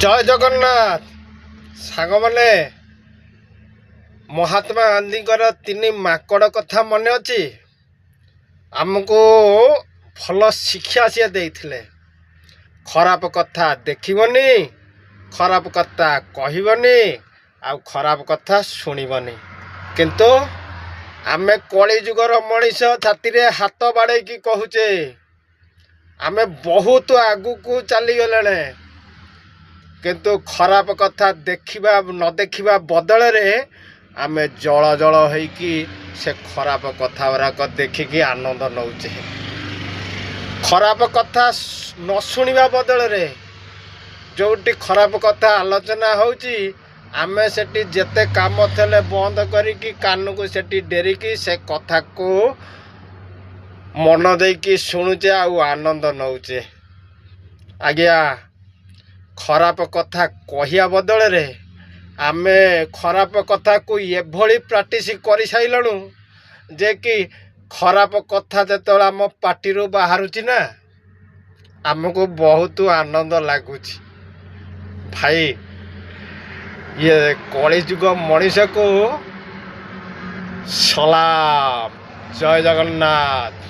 ଜୟ ଜଗନ୍ନାଥ ସାଙ୍ଗମାନେ। ମହାତ୍ମା ଗାନ୍ଧୀଙ୍କର ତିନି ମାଙ୍କଡ଼ କଥା ମନେ ଅଛି? ଆମକୁ ଭଲ ଶିକ୍ଷା ସିଏ ଦେଇଥିଲେ। ଖରାପ କଥା ଦେଖିବନି, ଖରାପ କଥା କହିବନି ଆଉ ଖରାପ କଥା ଶୁଣିବନି। କିନ୍ତୁ ଆମେ କଳିଯୁଗର ମଣିଷ, ଛାତିରେ ହାତ ବାଡ଼େଇକି କହୁଛେ, ଆମେ ବହୁତ ଆଗକୁ ଚାଲିଗଲେଣି। କିନ୍ତୁ ଖରାପ କଥା ଦେଖିବା ନ ଦେଖିବା ବଦଳରେ ଆମେ ଜଳ ଜଳ ହେଇକି ସେ ଖରାପ କଥା ଗୁଡ଼ାକ ଦେଖିକି ଆନନ୍ଦ ନେଉଛେ। ଖରାପ କଥା ନ ଶୁଣିବା ବଦଳରେ ଯେଉଁଠି ଖରାପ କଥା ଆଲୋଚନା ହେଉଛି, ଆମେ ସେଠି ଯେତେ କାମ ଥିଲେ ବନ୍ଦ କରିକି କାନକୁ ସେଠି ଡେରିକି ସେ କଥାକୁ ମନ ଦେଇକି ଶୁଣୁଛେ ଆଉ ଆନନ୍ଦ ନେଉଛେ। ଆଜ୍ଞା, ଖରାପ କଥା କହିବା ବଦଳରେ ଆମେ ଖରାପ କଥାକୁ ଏଭଳି ପ୍ରାକ୍ଟିସ୍ କରିସାରିଲୁଣୁ ଯେ କି ଖରାପ କଥା ଯେତେବେଳେ ଆମ ପାଟିରୁ ବାହାରୁଛି ନା, ଆମକୁ ବହୁତ ଆନନ୍ଦ ଲାଗୁଛି। ଭାଇ, ଇଏ କଳିଯୁଗ ମଣିଷକୁ ସଲାମ। ଜୟ ଜଗନ୍ନାଥ।